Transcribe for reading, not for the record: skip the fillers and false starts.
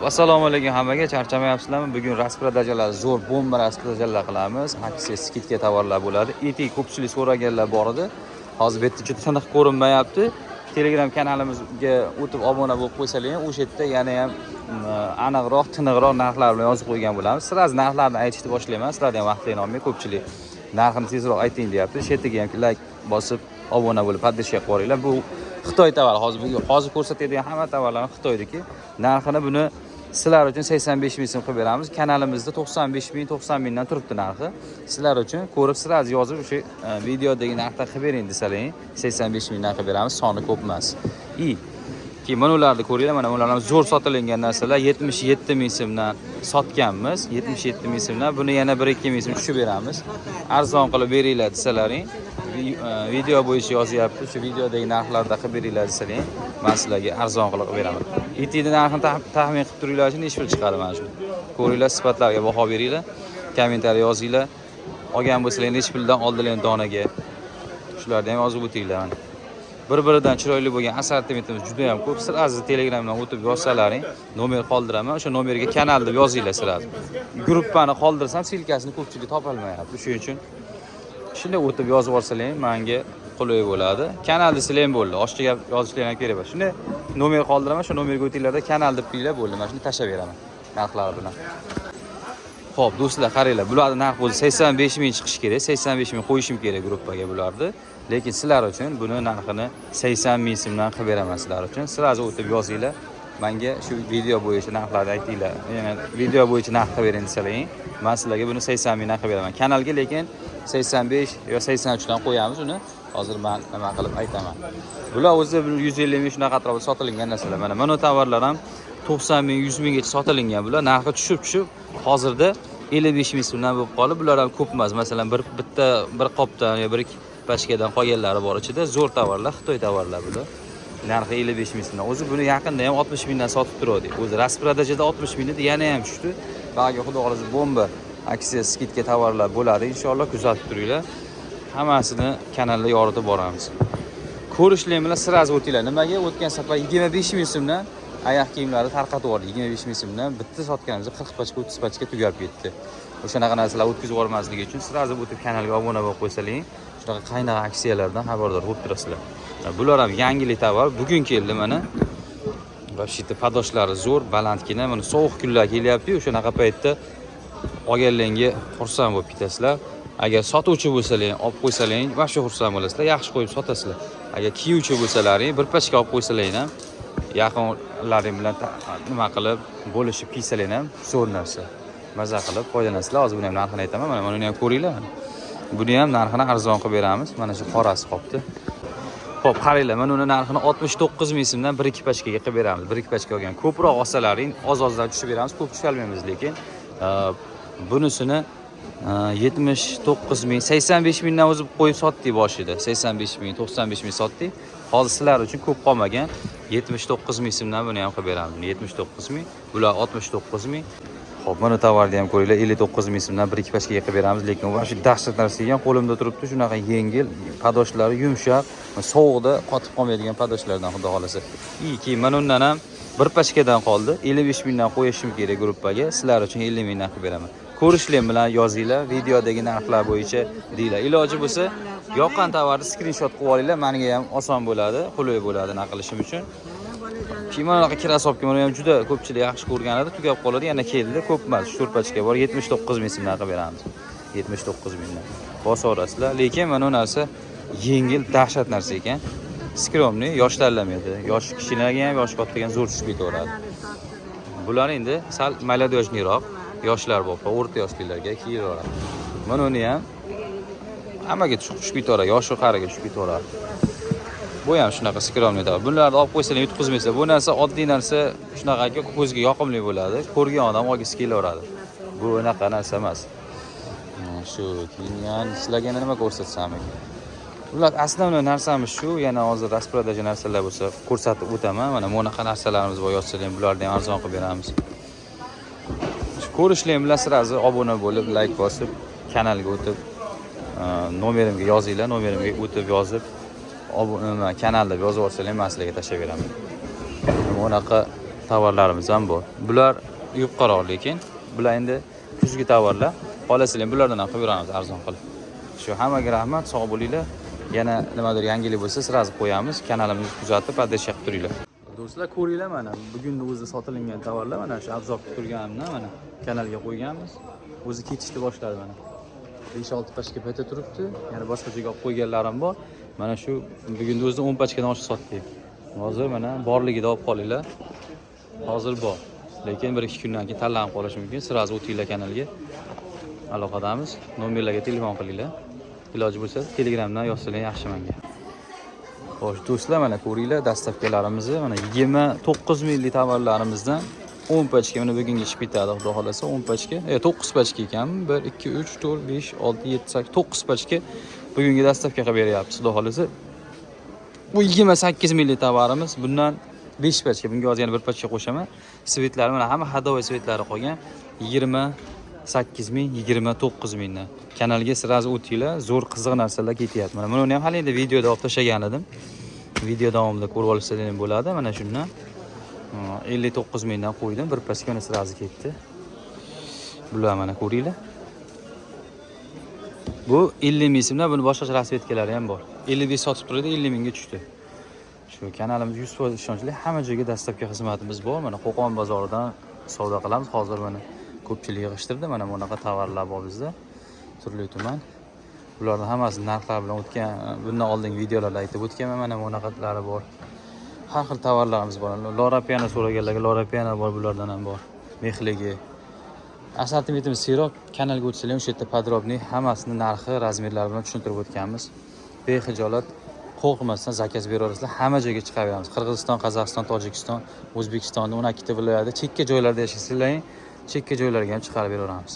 Assalomu alaykum hammaga, charchamayapsizlarmi? Bugun распродажа lar, zo'r bomba распродажа lar qilamiz. Aksiya, скидка tovarlar bo'ladi. Etik ko'pchilik so'raganlar bor edi. Hozir bu yerda juda tiniq ko'rinmayapti. Telegram kanalimizga o'tib obuna bo'lib qo'ysalar ham, o'sha yerda yana ham aniqroq, tiniqroq narxlar bilan yozib qo'ygan bo'lamiz. Сразу narxlarni aytishni boshlayman. Sizlarni ham vaqtlaringni olmay, ko'pchilik narxini tezroq ayting deyapti. Shu yerga ham layk bosib, obuna bo'lib, поддержка qilib yuboringlar. Bu Xitoy tovari, hozir bugun hozir ko'rsatadigan hamma tovarlar Xitoyniki. Narxini buni sizlar uchun 85 ming so'm qilib beramiz. Kanalimizda 95 ming, 90 mingdan turibdi narxi. Sizlar uchun ko'rib, сразу yozib, o'sha videodagi narxda qilib bering desalaring, 85 mingdan qilib beramiz, soni ko'p emas. И keyin mana ularni ko'ringlar, mana ular ham zo'r sotilingan narsalar, 77 ming so'mdan sotganmiz. 77 ming so'mdan buni yana 1-2 ming so'm tushib beramiz. Arzon qilib beringlar desalaring, video bo'yicha yozyapti. Shu videodagi narxlarda qilib beringlar desalaring, men sizlarga arzon qilib qilib beraman. Etikni narxini taxmin qilib turinglar uchun necha pul chiqadi mana shu. Ko'ringlar, sifatlariga baho beringlar, kommentariy yozinglar. Olgan bo'lsanglar, necha puldan oldilar donaga. Shularni ham yozib o'tinglar mana. Bir-biridan chiroyli bo'lgan assortimentimiz juda ham ko'p. Сразу Telegramdan o'tib yozsalaring, nomer qoldiraman. O'sha nomerga kanal deb yozinglar сразу. Gruppani qoldirsam, ссылка sini ko'pchilik topolmayapti. Shuning uchun shunday o'tib yozib yuborsalaring, menga qulay bo'ladi. Kanal desalar ham bo'ldi. Oshcha gap yozishlar ham kerak emas. Shunday nomer qoldiraman, shu nomerga o'tinglarda kanal deb qo'yinglar bo'ldi. Mana shuni tashlab beraman narxlari bilan. Xo'p, do'stlar, qaranglar, bularni narxi o'zi 85 ming chiqishi kerak. 85 ming qo'yishim kerak gruppaga bularni. Lekin sizlar uchun buni narxini 80 ming so'mdan qilib beraman sizlar uchun. Сразу o'tib yozinglar. Menga shu video bo'yicha narxlarni aytinglar. Ya'ni video bo'yicha narx qilib bering desalaring, men sizlarga buni 80 mingdan qilib beraman. Kanalga lekin 85 yo 83 dan qo'yamiz uni. Hozir men nima qilib aytaman. Bular o'zi 150 ming shunaqa atrofida sotilingan narsalar. Mana tovarlar ham 90 ming, 100 minggacha sotilingan bular. Narxi tushib tushib hozirda 55 ming so'mdan bo'lib qolib, bular ham ko'p emas. Masalan, bir bitta bir qopdan yo bir ikki pachkadan qolganlari bor ichida. Zo'r tovarlar, Xitoy tovarlar bular. Narxi 55 ming so'mdan. O'zi buni yaqinda ham 60 mingdan sotib turgandik. O'zi распродажа da 60 ming edi, yana ham tushdi. Balki xudo xohlasa bomba aksiya, скидка tovarlar bo'ladi. Inshaalloh kuzatib turinglar. Hammasini kanalda yoritib boramiz. Ko'rishlik bilan сразу o'tinglar. Nimaga? O'tgan safar 25 ming so'mdan oyoq kiyimlarni tarqatib yubordik. 25 ming so'mdan bitta sotganimizda 40 pachka, 30 pachka tugab ketdi. O'shanaqa narsalar o'tkazib yubormasligi uchun сразу o'tib kanalga obuna bo'lib qo'ysaling, shunaqa qaynaq aksiyalardan xabardor bo'lib turasizlar. Bular ham yangilik tovar. Bugun keldi mana. Вообще-то подошва lari zo'r, balandgina. Mana sovuq kunlar kelyapti-yu, o'shanaqa paytda olganlarga xursand bo'lib ketasizlar. Agar sotuvchi bo'lsalar, olib qo'ysalaring, вообще xursand bo'lasizlar, yaxshi qo'yib sotasizlar. Agar kiyuvchi bo'lsalaring, bir pachka olib qo'ysalaring ham, yaqinlaring bilan nima qilib, bo'lishib kiysalaring ham zo'r narsa. Maza qilib foydalanasizlar. Hozir buni ham narxini aytaman. Mana buni ham ko'ringlar. Buni ham narxini arzon qilib beramiz. Mana shu qorasi qolibdi. Xo'p, qaranglar, mana uni narxini 69 ming so'mdan bir ikki pachkaga qilib beramiz. Bir ikki pachka olgan. Ko'proq olsalaring, oz-ozdan tushib beramiz, ko'p tusha lekin. Bunisini 79 ming, 85 mingdan o'zi qo'yib sotdik boshida. 85 ming, 95 ming sotdik. Hozir sizlar uchun ko'p qolmagan. 79 ming so'mdan buni ham qilib beramiz. Buni 79 ming, bular 69 ming. Xo'p, mana tovarni ham ko'ringlar, 59 ming so'mdan bir ikki pachkaga qilib beramiz, lekin вообще dahshat narsa ekan, qo'limda turibdi, shunaqa yengil, подошва lari yumshoq, sovuqda qotib qolmaydigan подошва lardan xudo xohlasa. И keyin mana undan ham bir pachkadan qoldi. 55 mingdan qo'yishim kerak gruppaga, sizlar uchun 50 mingdan qilib beraman. Ko'rishlik bilan yozinglar, videodagi narxlar bo'yicha deylar. Iloji bo'lsa, yoqqan tovarni skrinshot qilib olinglar, menga ham oson bo'ladi, qulay bo'ladi nima qilishim uchun. Keyin mana bunaqa krossovka, buni ham juda ko'pchilik yaxshi ko'rgan edi, tugab qoladi, yana keldi, ko'p emas, 3-4 pachka bor, 79 ming so'mdan qilib beramiz. 79 mingdan. Bosaverasizlar, lekin mana bu narsa yengil, dahshat narsa ekan. Скромный, yosh tanlamaydi. Yosh kichkinaga ham, yosh kattaga ham zo'r tushib ketaveradi. Bular endi sal молодежный roq, yoshlar bo'lib, o'rta yoshlilarga kiyaveradi. Mana uni ham hammaga tushib ketaveradi, yosh qariga tushib ketaveradi. Bu ham shunaqa скромный tovar. Bularni olib qo'ysalar yutqizmaysiz. Bu narsa oddiy narsa, shunaqaki ko'zga yoqimli bo'ladi. Ko'rgan odam olgisi kelaveradi. Bu unaqa narsa emas. Shu keyin sizlarga yana nima ko'rsatsam ekan? Ular основной narsamiz shu. Yana hozir распродажа narsalar bo'lsa ko'rsatib o'taman. Mana bunaqa narsalarimiz bor, yozsalar ham bularni ham arzon qilib beramiz. Shu ko'rishlik bilan сразу obuna bo'lib, layk bosib, kanalga o'tib, nomerimga yozinglar, nomerimga o'tib yozib, obuna kanal deb yozib olsanglar, man sizlarga tashlab beraman. Bunaqa Tovarlarimiz ham bor. Bular yupqaroq, lekin bular endi kuzgi tovarlar. Xohlasanglar bulardan ham qilib beramiz arzon qilib. Shu, hammaga rahmat, sog' bo'linglar. Yana nimadir yangilik bo'lsa, сразу qo'yamiz. Kanalimizni kuzatib, поддержка qilib turinglar. Do'stlar, ko'ringlar, mana bugunni o'zida sotilingan tovarlar, mana shu обзор qilib turganimdan mana kanalga qo'yganmiz. O'zi ketishni boshladi mana. 5-6 pachka payta turibdi. Yana boshqa joyga olib qo'yganlarim bor. Mana shu bugunni o'zida 10 pachkadan oshiq sotdik. Hozir mana borligida olib qolinglar. Hozir bor. Lekin 1-2 kundan keyin tanlanib qolishi mumkin. Сразу o'tinglar kanalga. Aloqadamiz. Nomerlarga telefon qilinglar. Iloji bo'lsa, Telegramdan yozsanglar yaxshi menga. Xo'sh, do'stlar, mana ko'ringlar доставка larimizni. Mana 29 minglik tovarlarimizdan 10 pachka mana bugunga chiqib ketadi, xudo xolasa 10 pachka. 9 pachka ekanmi? 1 2 3 4 5 6 7 8 9 pachka bugungi доставка qilib beryapmiz, xudo xolasa. Bu 28 minglik tovarimiz. Bundan 5 pachka, bunga hozir yana bir pachka qo'shaman. Цвет lari mana hamma ходовой цвет lari qolgan. 28 ming, 29 mingdan. Kanalga сразу o'tinglar, zo'r qiziq narsalar ketyapti. Mana buni ham hali endi videoda olib tashlagan edim. Video davomida ko'rib olsangiz ham bo'ladi. Mana shundan 59 mingdan qo'ydim, bir pachka mana сразу ketdi. Bular mana ko'ringlar. Bu 50 ming so'mdan, buni boshqacha расцветка lari ham bor. 55 sotib turadi, 50 mingga tushdi. Shu kanalimiz 100% ishonchli, hamma joyga доставка xizmatimiz bor. Mana Qo'qon bozoridan savdo qilamiz. Hozir mana ko'pchilik yig'ishtirdi. Mana bunaqa tovarlar bor bizda. Turli tuman. Bularni hammasi narxlar bilan o'tgan, bundan oldingi videolarda aytib o'tganman. Mana bunaqalari bor. Har xil tovarlarimiz bor. Loro Piana so'raganlarga Loro Piana bor, bulardan ham bor. Mexligi. Assortimentimiz serob, kanalga o'tsanglar o'sha yerda подробный hammasini narxi, размер lari bilan tushuntirib o'tganmiz. Bexijolat, qo'rqmasdan заказ beraverasizlar, hamma joyga chiqaveramiz. Qirg'iziston, Qozog'iston, Tojikiston, O'zbekistonni 12 ta viloyati, chekka joylarda yashasanglar, chekka joylarga ham chiqarib beraveramiz.